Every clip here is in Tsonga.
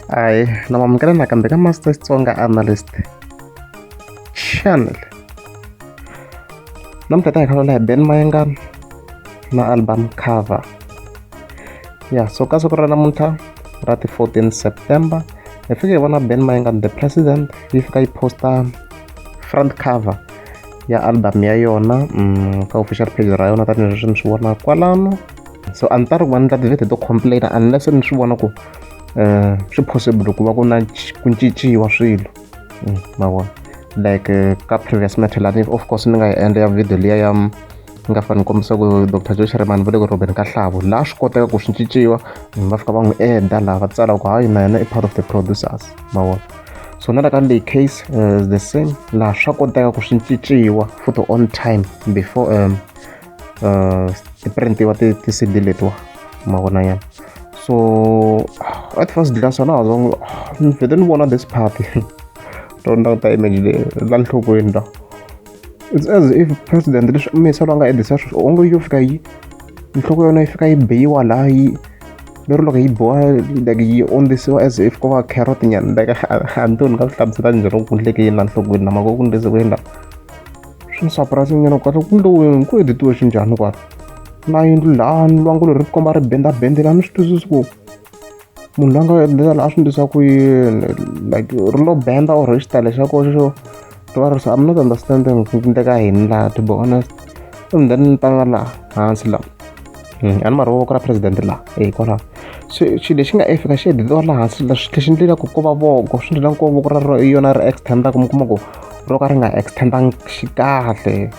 Ahee na mamukela nakambe ka Master Xitsonga Analyst Channel. Namuntlha ta hi kha hi Ben Mayengani na album cover. Ya so ka siku ra namuntlha ra ti 14 September hi fike hi vona Ben Mayengani the president yi fika yi posta front cover ya album ya yona ka official page ra yona tanihileswi ni swi vona kwalano. So a ni ta ri ku va ni ndla ti-video to complain-a unless ni swi vona ku swi possible ku va ku na ku cinciwa swilo. Ma vona like ka previous material of course ni nga yi endla ya video liya ya ni nga fane ni kombisa ku Dr Joe Shirimani va le ku rhobeni ka hlavu laha swi koteka ku swi cinciwa va fika va n'wi eda laha va tsala ku hayi na yena i part of the producers ma vona. So na la ka leyi case is the same laha swa koteka ku swi cinciwa futhi on time before ti-print-iwa ti-C_D letiwa ma vona nyana. So at first glance a na ha ni vhete ni vona this part to languta image leyi la nhlokweni la it's as if president leswi misa loyi a nga edisa sweswo onge yo fika yi nhloko ya yona yi fika yi biwa laha yi lero loko yi biwa like yi ondzisiwa as if ko va carrot nyana like a ni tivi ni nga swi hlamusela njhani ku endleke yini la nhlokweni na mhaka ku endlise ku yini la swi ni surprise nyana ku kahle ku endliwe ku editiwe xinjhani kwala na yindlu laha lwangu leri ri komba ri bendabendile a ni swi twisisi ku munhu loyi a nga edita la a swi endlisa ku yini like ri lo benda or i xitayele xa koho xo ri va ri so I'm not understanding ku endleka yini laha to be honest. And then ni ta laha hansi laha a ni mara voko ra president laha e kwalaho se xilo lexi nga e fika xi editiwa laha hansi la swi tlhe xi ndlela ku ko va voko swi ndlela ku voko ra yona ri extend-aka mi kuma ku ro ka ri nga extend-angi xikahle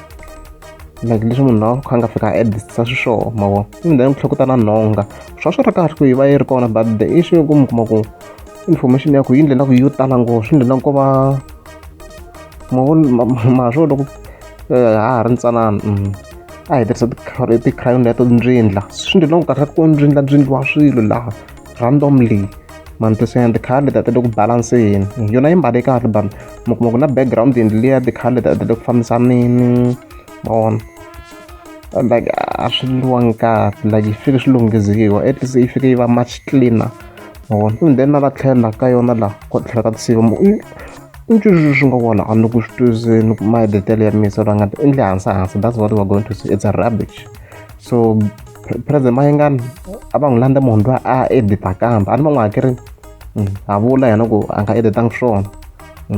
like leswi munhu a kha a nga fika a editisa xiswona ma vona. And then ku tlhela ku ta na nhonga swa swi ri kahle ku yi va yi ri kona but the issue ku mi kuma ku information ya ku yi ndlela ku yo tala ngopfu swi ndlela ko va ma vona ma swo loko ha ha ri ntsanana a hi tirhisa ti-crayon letiya to ndzindla swi ndlela ku kahle ku ndzindla ndzindliwa swilo laha randomly ma ni twisisa ti-colour leti a ti le ku balance-eni yona yi mbale kahle but mi kuma ku na background yindlu liya ti-colour leti a ti le ku fambisaneni ma vona like a swi endliwangi kahle like yi fike swi lunghiziwa at least yi fike yi va much cleaner ma vona. And then na la tlhelo la ka yona la ko tlhelo ka tinsimu i ncini swi nga kona a ni ku swi twisiseni maeditelo ya misa la nga endle hansi hansi that's what we are going to see it's a rubbish. So president Mayengani a va n'wi landza munhu luya a edita kambe a ni va n'wi hakerile ha vula yena ku a nga editanga swona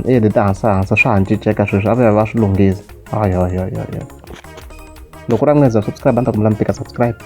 i edita hansi hansi swa ha cinceka sweswi a va ya va swi lunghisa hayi hayi hayi hayi loko u ri a mi nga za subscribe a ni ta kombela mi tika subscribe.